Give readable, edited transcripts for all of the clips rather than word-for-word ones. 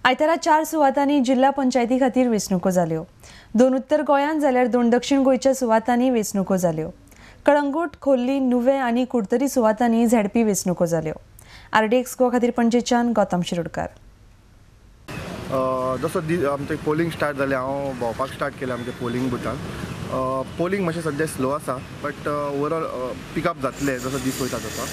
आयतारा 4 सुवातांनी जिल्हा पंचायती खातीर वेंचणुको जाल्यो. 2 उत्तर गोंयांत जाल्यार 2 दक्षिण गोंयच्या सुवातांनी वेंचणुको जाल्यो. कळंगूट, खोर्ली, नुवें आनी कुडतरी सुवातांनी झेडपी वेंचणुको जाल्यो. आरडीएक्स गोवा खातीर पणजेच्यान गौतम शिरोडकार. जसो आमचें पोलिंग स्टार्ट जालें, हांव भोंवपाक स्टार्ट केलें आमच्या पोलिंग बुथान. पोलिंग मातशें सद्या स्लो आसा, बट ओवरऑल पिकअप जातलें जसो दीस वयता तसो.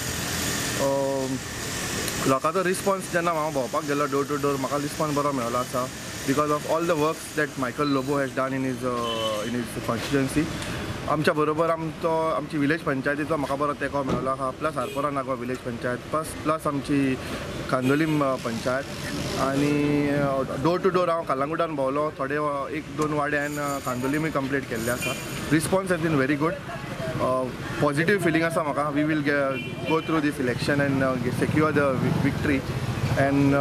लोकांचो रिस्पॉन्स जेन्ना हांव भोंवपाक गेलो डोर टू डोर, म्हाका रिस्पॉन्स बरो मेळ्ळो आसा because of all the works that Michael Lobo has done in his constituency. आमच्या बरोबर आमचो आमची विलेज पंचायतीचो म्हाका बरो तेंको मेळ्ळो आसा, plus Arpora Nagwa village panchayat, plus आमची कांदोलीम पंचायत. आनी डोर टू डोर हांव कलंगूटान भोंवलो, थोडे 1-2 वाडे हांवें कांदोलीमूय कंप्लीट केल्ले आसा. Response has been very good, positive feeling आसा म्हाका. We will go through this election and secure the victory and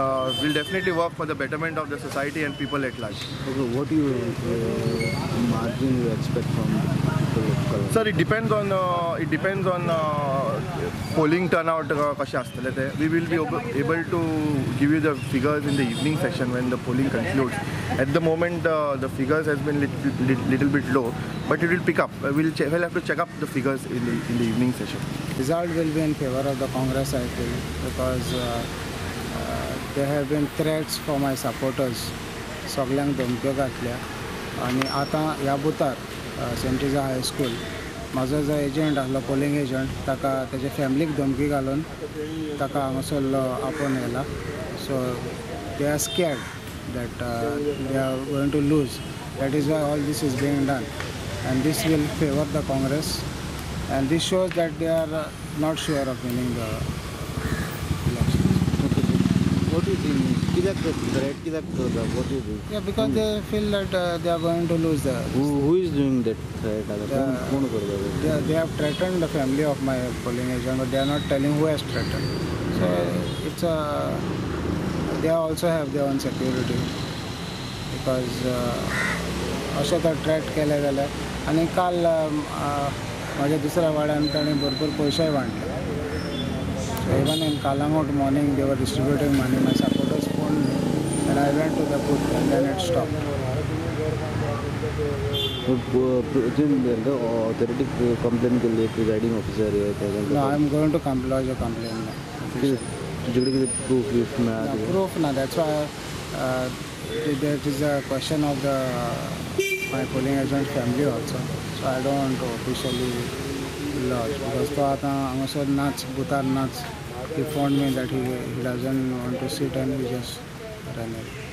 will definitely work for the betterment of the society and people at large. Okay, what you margin you expect from people of Calangute? Sir, it depends on polling turnout कशें आसतलें तें. We will be able to give you the figures in the evening session when the polling concludes. At the moment the figures has been little bit low, but it will pick up. We'll have to check up the figures in the evening session. Result will be in favor of the Congress, I feel, because there have been threats for my supporters. सगळ्यांक धमक्यो घातल्या आनी आतां ह्या बुथार Saint Teresa high school म्हाजो जो agent आसलो, polling agent, ताका तेजे फॅमिलीक धमकी घालून ताका हांगासरलो आपोवन येयला. So they are scared that they are going to lose. That is why all this is being done, and this will favor the Congress, and this shows that they are not sure of winning the election. What do you think? What do you think? Yeah, because they feel that they are going to lose the. Who is doing that threat? They have threatened the family of my polling agent, but they are not telling who has threatened. So it's a. They also have their own security, because अशें तर threat केलें जाल्यार. आनी काल म्हाज्या दुसऱ्या वाड्यान ताणें भरपूर पयशेय वांटले. So even in Calangute morning they were distributing money. My supporters phoned me and I went to the booth and then it stopped. Authority complaint केली presiding officer? No, I am going to lodge a complaint. Proof proof ना, that's why that is a question of the my polling agent family also. So I don't want to officially lodge because तो आतां हांगासर नाच, बुथार नाच. He phoned me that he doesn't want to sit and he just ran away.